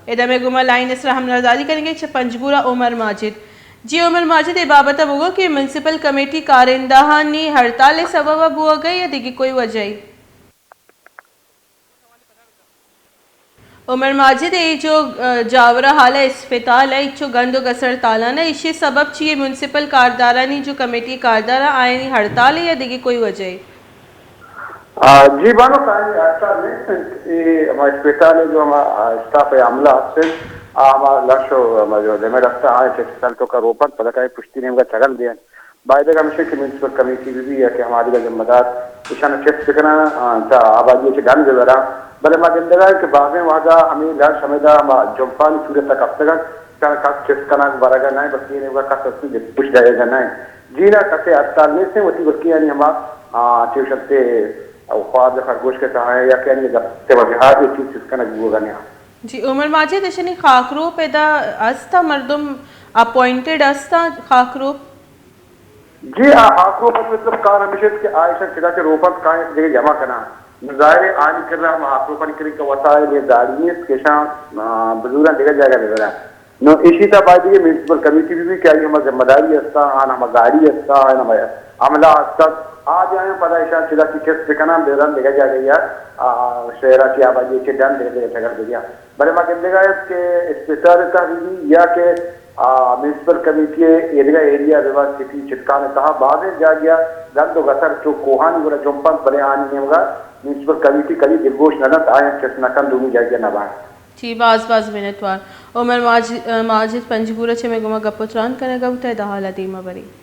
ادا مئے گوما لائن ءِ سرا ہمراہداری کنگ ءَ چہ پنجگور ءَ عمر ماجد۔ جی عمر ماجد، اے بابت ءَ بگو کہ میونسپل کمیٹی کارندہانی ہڑتال ءِ سبب ءَ بوگ ءَ یا دگہ کوئی وجہ ءَ؟ عمر ماجد، اے جو، ءَ، جاور ءِ ہال ءَ اسپتال ءَ چو گند و گسر تالان ءَ، ایشی سبب چی ءَ؟ میونسپل کاردارانی جو کمیٹی کاردار ءَ آیانی ہڑتال ءَ یا دگہ کوئی وجہ ءَ؟ آ، جی بانک، آیانی ہڑتال نیست انت۔ اے ہما اسپتال ءِ جو ہما، آ، اسٹاف ءِ عملہ است انت، آ ہما لش و ہما جو لیمڑ است، آ اسپتال توکا روپنت، پدا کائیں پشتی نیمگا چگل دینت۔ بایدگ ہمیش انت کہ میونسپل کمیٹی بہ بی یا کہ ہما دگہ ذمہ دار ایشاں چست بکناں، آ، تا آبادی ءَ چہ ڈن بہ براں۔ بلے ما گندگا ایں کہ بازیں وہدا ہمے لش ہمیدا ہما جمپانی صورت ءَ کپتگ انت، ایشاں کس چست کنگ برگ ءَ نہ انت، بلکہ اے نیمگا کس است دلگوش دئیگ ءَ نہ انت۔ جی نہ، کسے ہڑتال نیست انت، وتی بلکہ یعنی ہما، آ، چوش انت، آ، خواب خرگوش کے تہا انت یا کہ یعنی گپ ءِ وجہ ءَ اے چیز چست کنگ بوگ ءَ نہ انت۔ جی عمر ماجد، اشانی خاکروپ ادا است، مردم اپوائنٹڈ است خاکروپ؟ جی، آ خاکروپ ءِ مطلب کار ہمیش انت کہ آ ایشاں چدا کہ روپنت کائیں جگہ جمع کناں۔ نو ظاہر ہے آنی کرا ہما خاکروپانی کرا کہ وسائل یا گاڑی نیست کہ ایشاں، آ، بزوراں دگہ جاگہ بہ براں۔ نو ایشی تہا باید اے میونسپل کمیٹی بہ بی کہ آئی ہما ذمہ داری استاں، آن ہما گاڑی استاں، آن ہما عملہ استاں، آ بیایاں پدا ایشاں چدا کہ چست بکناں، بہ براں دگہ جاگہ یا، آ، شہر ءَ چہ آبادی ءَ چہ ڈن دگہ جاگہ چگل بدیاں۔ بلے ما گندگا ایں کہ اسپتال ءِ تہا بہ بی یا کہ، آ، میونسپل کمیٹی ءِ ایدگہ ایریا بہ بنت، سٹی چکان ءِ تہا بازیں جاگہے ءَ گند و گسر چو کوہانی گورا جمپنت، بلے آنی نیمگا میونسپل کمیٹی کدی دلگوش نہ دنت، آیاں چست نہ کنت، دومی جاگہے ءَ نہ بنت۔ جی، باز باز منتوار۔ عمر ماج-، ماجد پنجگور ءَ چہ مئے گوما گپ و تران کنگ ءَ بوتگ، ادا ہال ءَ دیما بریں۔